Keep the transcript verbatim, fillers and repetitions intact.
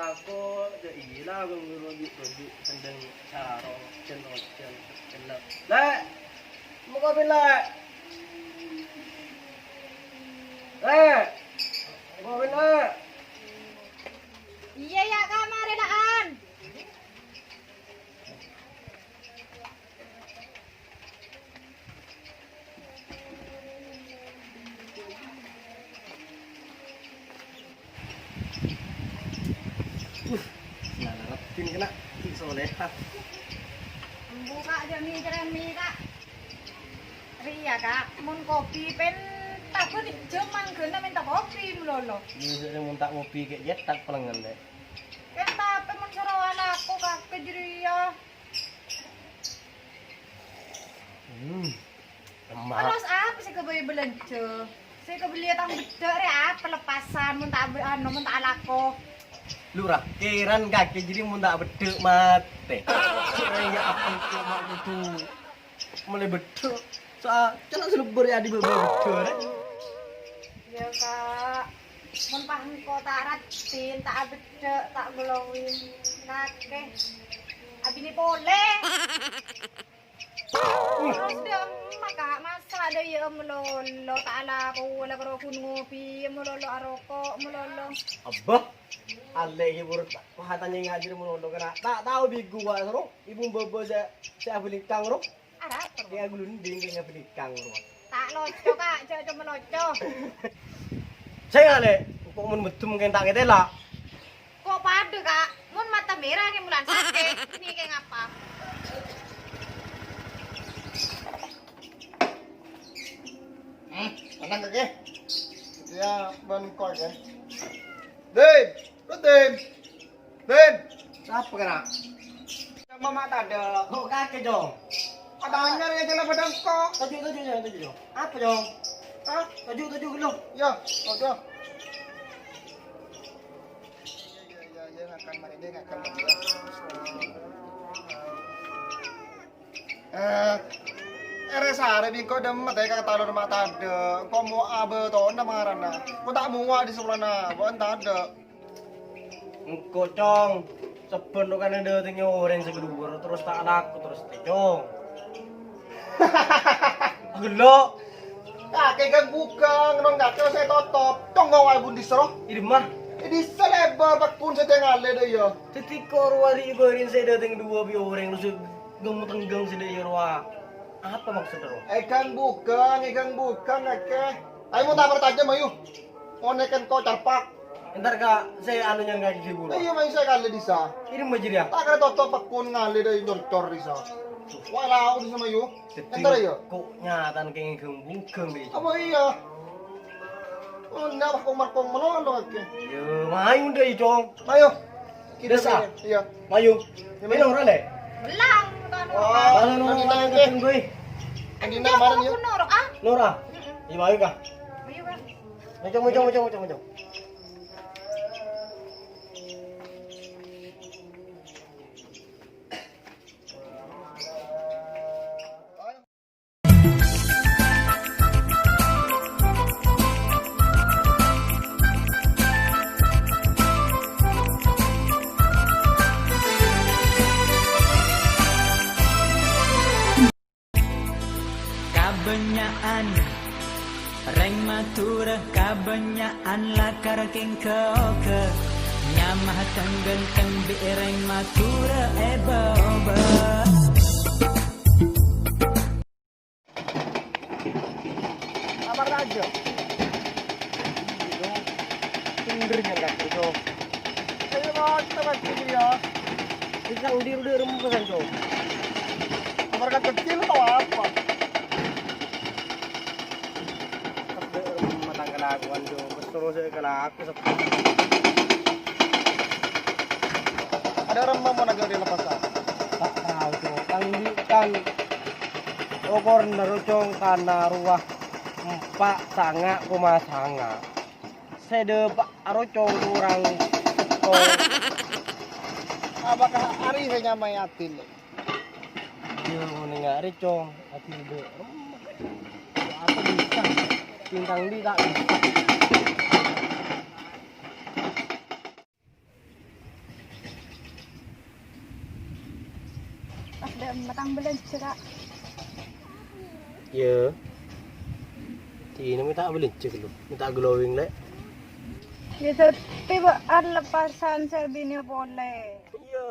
Ako, jâ' iyâ la, ghun roju-roju, sendeng sarong, jân ojân, jân la. Lè'! Moko bilâ. Lè'! Moko bilâ. Iyâ, yâ, Ka', marè la'an. Uh, nana Raddhin kèna, Ki Soleha. Embu, Ka', jâ' mècèrè mè, Ka'. Rèya, Ka', mon kopi pènta bânnè jhâman ghânna mènta kopi malolo. Iyâ, jâ' mon ta' ngopi kè' cètak palengngen, Lè'. Pènta tapè mon soro alako kakè jârèya. Hmm. Emma. Terros apa sè èkabâli bâlânjhâ? Sè èkabâliyâ tang beddhâk rè apa lepasan mon ta' be-, anu, mon ta' alako? Lurah, kèran kakè jârèya mon ta' beddhâk matè. Rèya apa coma kodhu mellè beddhâk? Sa-, cella' sè lebbâr è adi' bâbâ beddhâk rè. Yâ, Ka'. Mon pas engko' ta' raddhin, ta' abeddhâk, ta' glowing, kakè abinè polè. Terros dâ' emma, Ka', masa' dâ' iyâ malolo, ta' alako, la karo ghun ngopi, malolo aroko', malolo. Abbâ, alè' ghibur, wah, tanya ngajhâr malolo kèna. Ta' tao bhigu, wa', soro, ibu bâbâ sè, sè abâlingkang, ro. Arapa, ro? Kèng ghulunding, kèng abâlingkang, ro. Ta' loco, Ka', jâ' coma loco. Sè ngalè, engko' mon meddhem kèng ta' ngètèla. Ko' padâ, Ka'. Mon mata mèra kèng molan sakè', nèka ngapa? Hmm, tenang, Kak, ya. Ya, bân ko', ya. Din, Rutin. Din. Sapa kèra? Sama mak tadâ'. Kok kakè, Jong? Atanya ya, jelas badan ko'. Toju', toju', Jong, toju', Jong. Apa, Jong? Hah? Toju', toju' ghâllu. Ya, toju'. Iya, iya, iya, ngakan mari deh, ngakan mari. Eh, èrè sarè bi' engko' dâmma tè ka talon ma' tadâ'. Engko' mo' abâtona marana. Engko' ta' mowa di sampèyan, bân tadâ'. Engko', Cong, sabbhân rokan dâtengngè orèng sè kadhuwâ, terros ta' alako terros tè, Cong. Ghellâ'. Kakè gang-bugang, nong kakè sè totop. Cong, ngowa è bundi soro? È dimma? È dissa lèbâr pagghun sè tengalè dâ' iyâ. Dhâddhi ko' rowa ri' bârin sè dâteng dhuwâ' bi' orèng lo sè gam-tenggang sè dâ' iyâ rowa. Apa maksodda rowa? È gang-bugang, è gang-bugang, kakè. Ayo, mau tampar tajam, ayo. Onèken ko' carpak. Entar ka sè anu nyang kaki buru. Iya, mayu sè kalè dissa. Ini majir ya? Ta' kèra totop pagghun ngalè dâ' iyâ cor-cor dissa. Wah, lao dissa mayu. Dhâddhi entar ya? Ko' nyatana kèngèng gam-bugang, Bi. Apa iya? Oh, enggak, Pak, kong-markong menono, oke. Yo, mayu dâ' iyâ, Cong. Mayu. Kita desa. Iya. Mayu. Ini orang, Le? Belang, kan. Wah, orang, orang, orang, orang, orang, orang. Ini nak kemarin, ya? Nur, ah? Nur, ah? Mm-mm. Iya, mayu, Kak. Mayu, Kak. Mojong, mojong, mojong, mojong, mojong. Kabânnya'an rèng Madhurâ, kabânnya'an lakar kèng ghâ-oghâ. Nyama'a tang-ghânteng bi' rèng Madhurâ èbâbâ. Apa raja? Pindernya kan, Cok. Ayo, ngotot, Mas, gitu ya. Pisang di udah rempes kan, Cok. Apa raja kecil atau apa? Matang kelakuan, Cok. Terus saya kelaku. Ada orang mau naga di lepasan. Tak tahu, Cok. Tang di, tang. Okor naro, Cong, kana ruwah empa' sanga' koma sanga'. Sè dâpa' aro, Cong, kurang sèttong. Apakah ari sè nyamaè adil? Iyâ, mon nèngghâ' rè, Cong, adil dâ'. Apa bisa? Bintang di tak bisa. Dâ' matang bâlânjhâ, Ka'. Iyâ. Dinah mè' ta' bâlânjhâ ghâllu. Mè' ta' glowing, Lè'. Iyâ, tapè bâ'na lepasan sè binè polè. Iyâ.